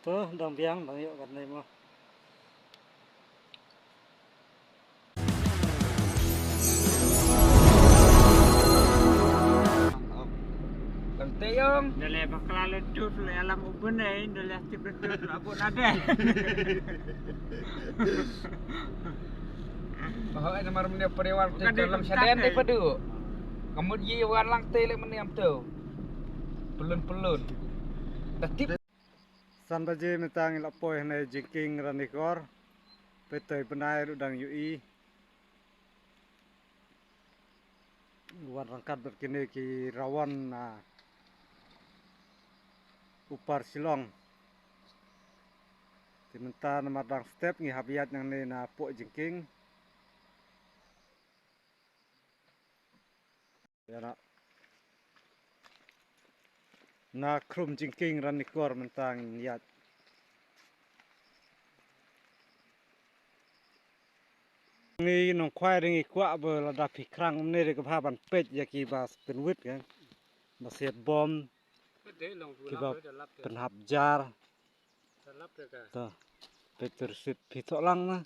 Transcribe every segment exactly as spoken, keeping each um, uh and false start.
To, dang biang, dang ïoh katne mo. Lam te ïong. Dale bakla le tut le alam ubun eh, dale tip le tut le abun ade. Bahwa ina mar mene pariwar te dalam saden de padu. Kamut yi wan lang te le mene am tu. Pelun pelun. Da tip. San baje mynta ngi la poi hangne Jingkieng Ranikor. Peit to i bnai ruh dang ïohi. Wan ryngkat bad kine ki rawon na u par Shillong. Te mynta namar dang step ngi hap ïaid nangne na poh Jingkieng. Ïa na. Na khrum Jingkieng Ranikor mynta ngin ïaid. Ngi nongkhwai de ngi kwah ba lada phi khrang kumne de ka bha ban peit ïa ki ba pynwit ka. Ba siat bom. Ki ba pynhap jar. To, peit to receipt phi thoh lang na.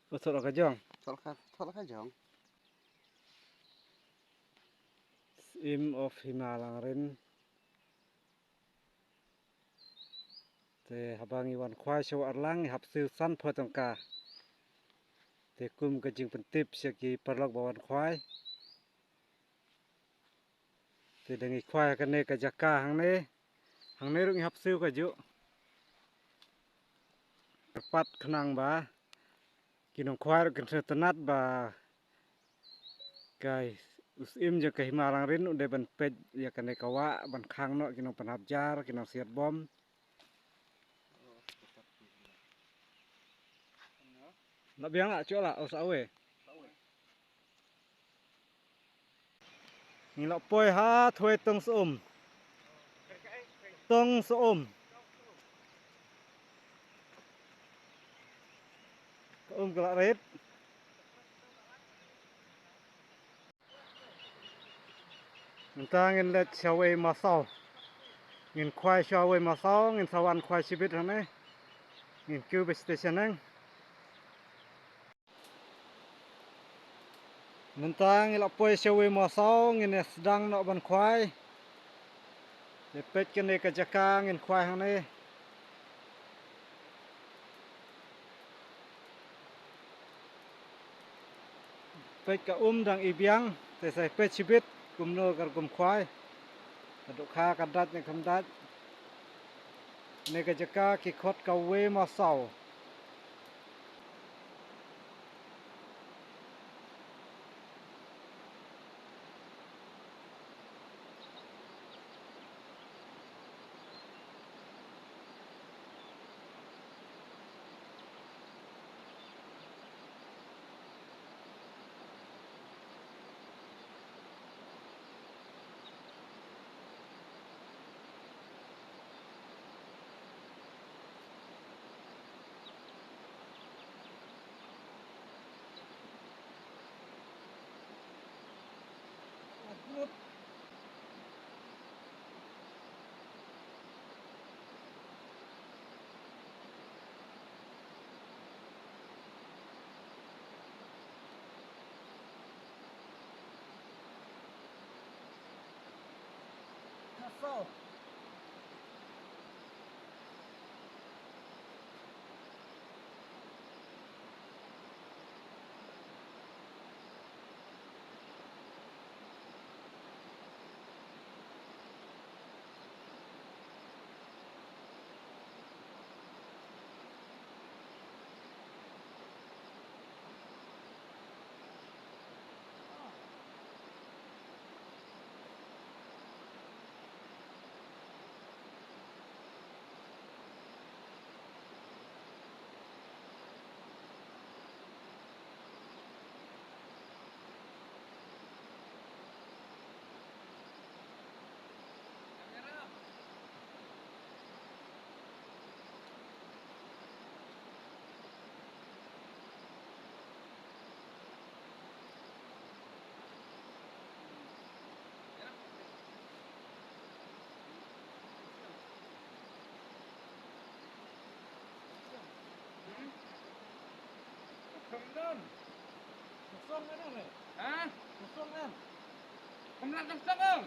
Ba thoh la ka jong. Thoh la ka, thoh la ka jong. Syiem of Hima Langrin. Te haba ngi wan khwai sha Arlang ngi hap siew sanphew tyngka. Te kum ka jingpyntip sha ki paralok ba wan khwai. Te da ngi khwai ha kane ka jaka hangne. Hangne ruh ngi hap siew kajuh. Kyrpad khnang ba ki nongkhwai ruh kin sngewtynnat ba ka u syiem jong ka Hima Langrin u dei ban peit ïa kane ka wah ban khang noh ki nongpynhap jar, ki nongsiat bom. La biang la, cuh la, oh sa wei. Ngi la poi ha thwei Tong Sum. Tong Sum. Ka um ka la rit. Mynta ngin leit sha wei Masaw. Ngin khwai sha wei Masaw, ngin sa wan khwai shibit hangne. Ngin kiew ba station nang. Mynta ngi la poi sha wei Masaw, ngin ïa sdang noh ban khwai. Te peit kane ka jaka ngin khwai hangne. Peit ka um dang i biang, te sa peit shibit kumno ka rukom khwai. Ka dohkha ka dait ne kam dait. Kane ka jaka ki khot ka wei Masaw. Kosong kan, eh? Ha? Kosong kan? Kemlak kosong kan?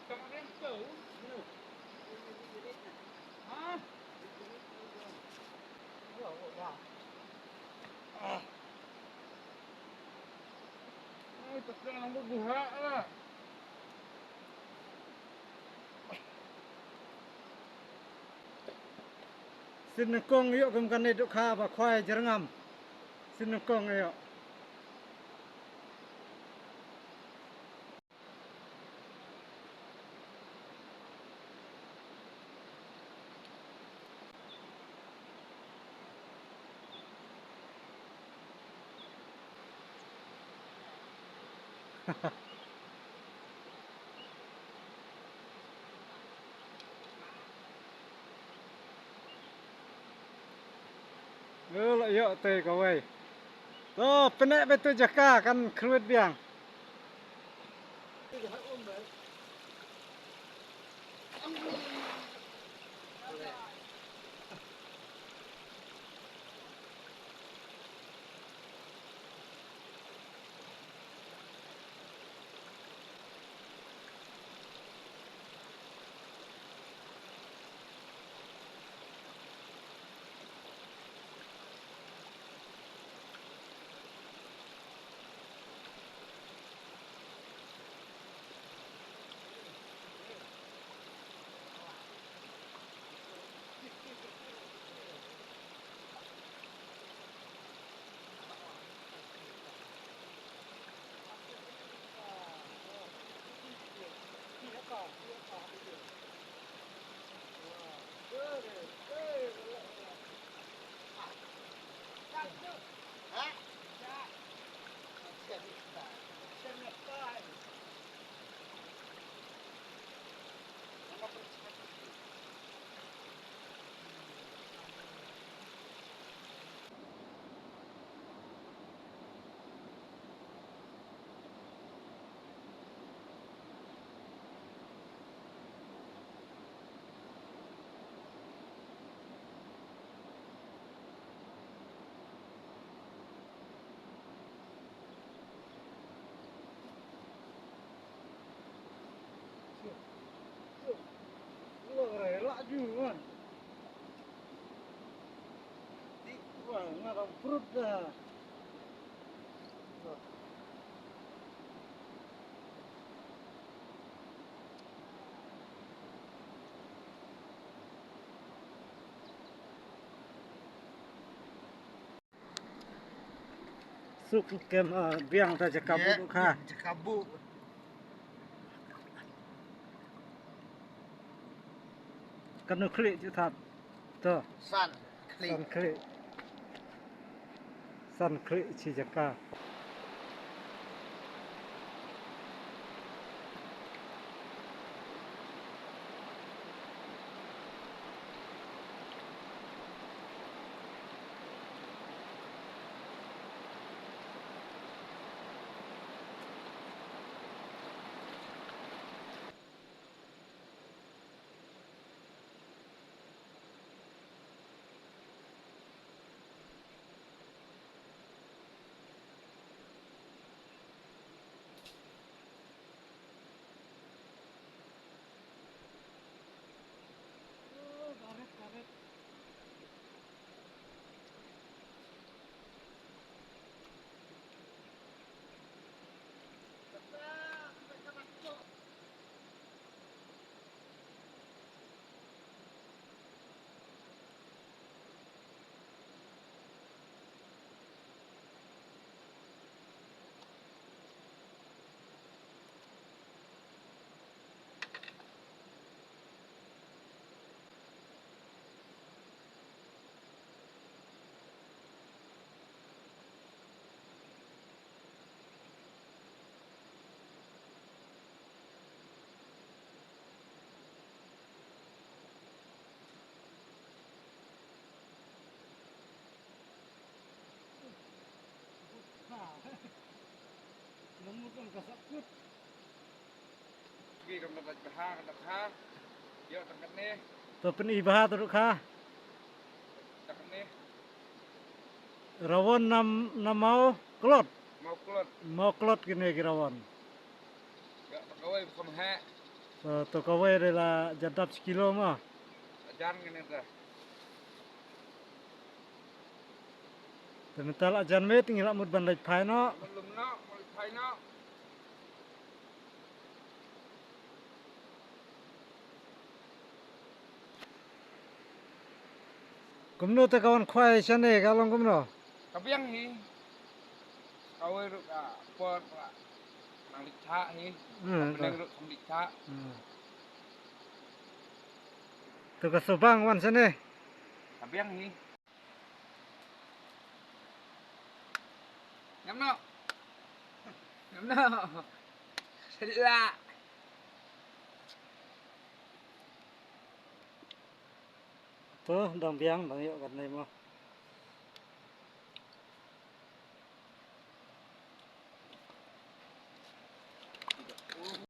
Kemlak kosong. Ha? Ah. Ai, tak nak buha lah. Sien nyngkong ïoh kum kane Dohkha ba khwai jyrngam. Sien nyngkong ïoh. Ïoh, ïoh te kawei. To, pyneh beit tu jaka kan khrwit biang. Suk kem, ah, biang ta jaka buh kha. Jaka buh. Kano khlieh ju thap. To. San khlieh. San khlieh. San khlieh shi jaka. To pyni bha to ruh kha. Rawon na, na Mawklot. Mawklot. Mawklot kine ki rawon. Ïa, to kawei ba kham heh. To, to kawei de la jan dap shi kilo mo. Jan kine de. Te mynta la jan miet ngi la mut ban leit phai noh. Mut lum noh, mut leit phai noh. Kumno te ka wan khwai shane ka long kumno? Ka biang hi. Kawei ruh ka por ka nang leit thah hi. Hmm, ka bneng ruh kam leit thah. Hmm. To ka subang wan shane. Ka biang hi. Ngam noh. Ngam noh. Sila. To dang biang dang ïoh katne mo.